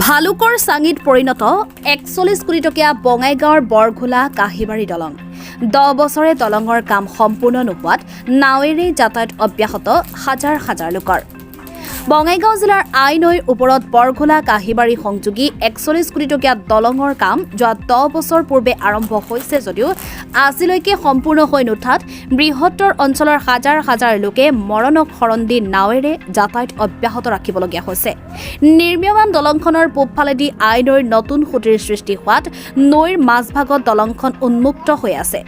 ভালুকৰ চাঙিত পৰিণত 41 কোটি টকীয়া বঙাইগাঁৱৰ বৰঘোলা কাহিবাৰী দলং। 10 বছৰে দলঙৰ কাম সম্পূৰ্ণ নোহোৱাত নাৱেৰেই যাতায়াত অব্যাহত হাজাৰ হাজাৰ লোকৰ। বঙাইগাঁও জিলাৰ আই নৈৰ ওপৰত বৰঘোলা কাহিবাৰী সংযোগী 41 কোটি টকীয়া দলঙৰ কাম যোৱা 10 বছৰ পূৰ্বে আৰম্ভ হৈছে যদিও আজিলৈকে সম্পূৰ্ণ হৈ নুঠাত বৃহত্তৰ অঞ্চলৰ হাজাৰ হাজাৰ লোকে মৰণক শৰণ দি নাৱেৰে যাতায়াত অব্যাহত ৰাখিবলগীয়া হৈছে। নিৰ্মীয়মান দলংখনৰ পূবফালেদি আই নৈৰ নতুন সুঁতিৰ সৃষ্টি হোৱাত নৈৰ মাজভাগত দলংখন উন্মুক্ত হৈ আছে।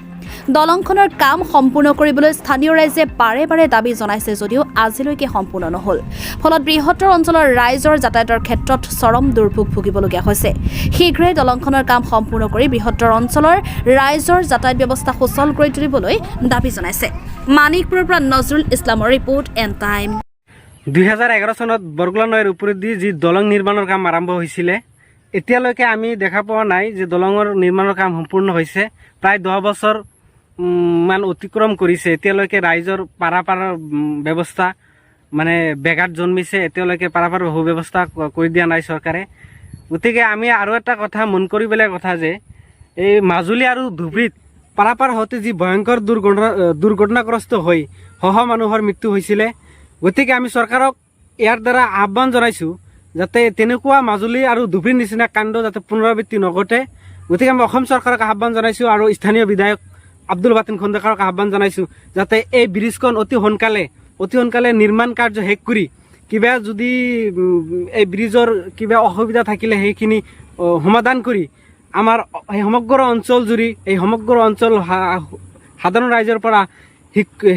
দলংখনৰ কাম সম্পূৰ্ণ কৰিবলৈ স্থানীয় ৰাইজে বাৰে বাৰে দাবী জনাইছে যদিও আজিলৈকে সম্পূৰ্ণ নহ'ল। ফলত বৃহত্তৰ অঞ্চলৰ ৰাইজৰ যাতায়াতৰ ক্ষেত্ৰত চৰম দুৰ্ভোগ ভুগিবলগীয়া হৈছে। শীঘ্ৰে দলংখনৰ কাম সম্পূৰ্ণ কৰি বৃহত্তৰ অঞ্চলৰ ৰাইজৰ যাতায়াত ব্যৱস্থা সুচল কৰি তুলিবলৈ দাবী জনাইছে। মানিকপুৰৰ পৰা নজৰুল ইছলামৰ ৰিপৰ্ট, এন টাইম। 2011 চনত বৰগোলা নৈৰ ওপৰেদি যি দলং নিৰ্মাণৰ কাম আৰম্ভ হৈছিলে, এতিয়ালৈকে আমি দেখা পোৱা নাই যে দলঙৰ নিৰ্মাণৰ কাম সম্পূৰ্ণ হৈছে। প্ৰায় 10 বছৰ মান অতিক্ৰম কৰিছে। এতিয়ালৈকে ৰাইজৰ পাৰাপাৰৰ ব্যৱস্থা মানে ব্যাঘাত জন্মিছে। এতিয়ালৈকে পাৰাপাৰৰ সুব্যৱস্থা কৰি দিয়া নাই চৰকাৰে। গতিকে আমি আৰু এটা কথা মন কৰিবলগীয়া কথা যে এই মাজুলী আৰু ধুবুৰীত পাৰাপাৰ হওঁতে যি ভয়ংকৰ দুৰ্ঘটনাগ্ৰস্ত হৈ শ শ মানুহৰ মৃত্যু হৈছিলে, গতিকে আমি চৰকাৰক ইয়াৰ দ্বাৰা আহ্বান জনাইছোঁ যাতে তেনেকুৱা মাজুলী আৰু ধুবুৰীৰ নিচিনা কাণ্ড যাতে পুনৰাবৃত্তি নঘটে। গতিকে আমি অসম চৰকাৰক আহ্বান জনাইছোঁ আৰু স্থানীয় বিধায়ক আব্দুল বাতিন খন্দকাৰক আহ্বান জনাইছোঁ যাতে এই ব্ৰিজখন অতি সোনকালে নিৰ্মাণ কাৰ্য শেষ কৰি কিবা যদি এই ব্ৰিজৰ কিবা অসুবিধা থাকিলে সেইখিনি সমাধান কৰি আমাৰ এই সমগ্ৰ অঞ্চল জুৰি, এই সমগ্ৰ অঞ্চল সাধাৰণ ৰাইজৰ পৰা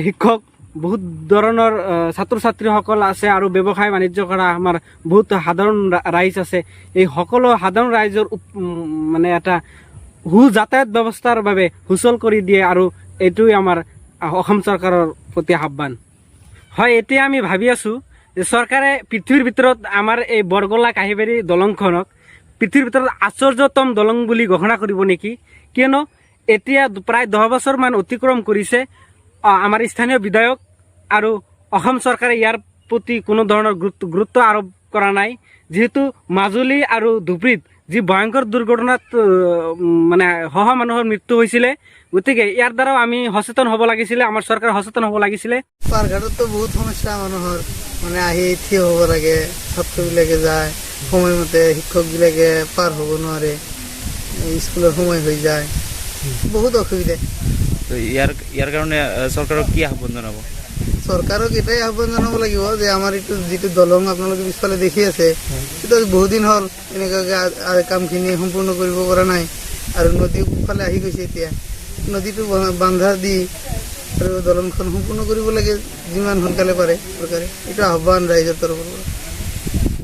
শিক্ষক, বহুত ধৰণৰ ছাত্ৰ ছাত্ৰীসকল আছে আৰু ব্যৱসায় বাণিজ্য কৰা আমাৰ বহুত সাধাৰণ ৰাইজ আছে। এই সকলো সাধাৰণ ৰাইজৰ মানে এটা সু যাতায়াত ব্যৱস্থাৰ বাবে সুচল কৰি দিয়ে আৰু এইটোৱে আমাৰ অসম চৰকাৰৰ প্ৰতি আহ্বান হয়। এতিয়া আমি ভাবি আছোঁ যে চৰকাৰে পৃথিৱীৰ ভিতৰত আমাৰ এই বৰগোলা কাহিবাৰী দলংখনক পৃথিৱীৰ ভিতৰত আশ্চৰ্যতম দলং বুলি ঘোষণা কৰিব নেকি? কিয়নো এতিয়া প্ৰায় 10 বছৰমান অতিক্ৰম কৰিছে, আমাৰ স্থানীয় বিধায়ক আৰু অসম চৰকাৰে ইয়াৰ প্ৰতি কোনো ধৰণৰ গুৰুত্ব আৰোপ কৰা নাই। যিহেতু মাজুলী আৰু ধুবুৰীত যি ভয়ংকৰ দুৰ্ঘটনাত মানে শ শ মানুহৰ মৃত্যু হৈছিলে, গতিকে ইয়াৰ দ্বাৰাও আমি সচেতন হ'ব লাগিছিলে, আমাৰ চৰকাৰ সচেতন হ'ব লাগিছিলে। পাৰঘাটততো বহুত সমস্যা মানুহৰ, মানে আহি থিয় হ'ব লাগে, ছাত্ৰবিলাকে যায় সময়মতে, শিক্ষকবিলাকে পাৰ হ'ব নোৱাৰে, এই স্কুলৰ সময় হৈ যায়, বহুত অসুবিধা। তো ইয়াৰ ইয়াৰ কাৰণে চৰকাৰক কি আহ্বান জনাব? চৰকাৰক এটাই আহ্বান জনাব লাগিব যে আমাৰ এইটো যিটো দলং আপোনালোকে পিছফালে দেখি আছে, সেইটো আজি বহুত দিন হ'ল এনেকুৱাকে কামখিনি সম্পূৰ্ণ কৰিব পৰা নাই আৰু নদী ফালে আহি গৈছে। এতিয়া নদীটো বান্ধা দি আৰু দলংখন সম্পূৰ্ণ কৰিব লাগে যিমান সোনকালে পাৰে চৰকাৰে। এইটো আহ্বান ৰাইজৰ তৰফৰ পৰা।